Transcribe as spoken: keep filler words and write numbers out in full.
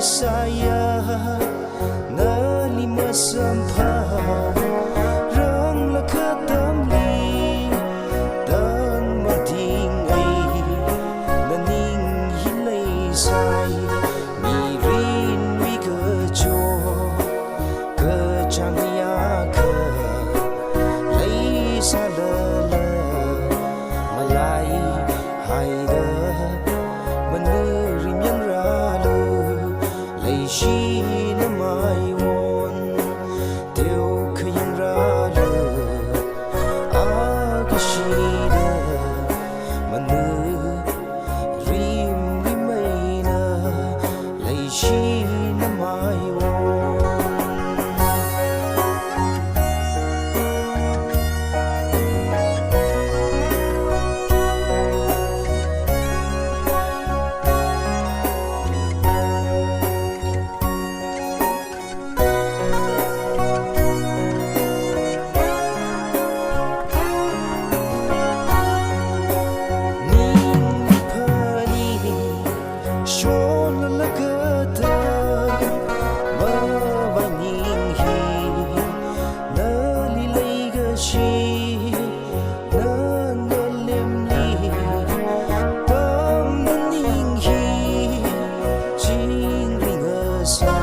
sāya, nali masamphang, rānglakha atamli, tan matingai, naning hi leisai, mirinwui kachot, kachāng yākha, leisālala, malaihaida, manurim yangrālu, leishina maiwon, teokha yangrālu, akashida, manurim rimeina, leishina maiwon. Ningli phaning shonlakha atam, mavai ning hi nali leikashi, na ngalemli tamna ning hi chingri ngasā,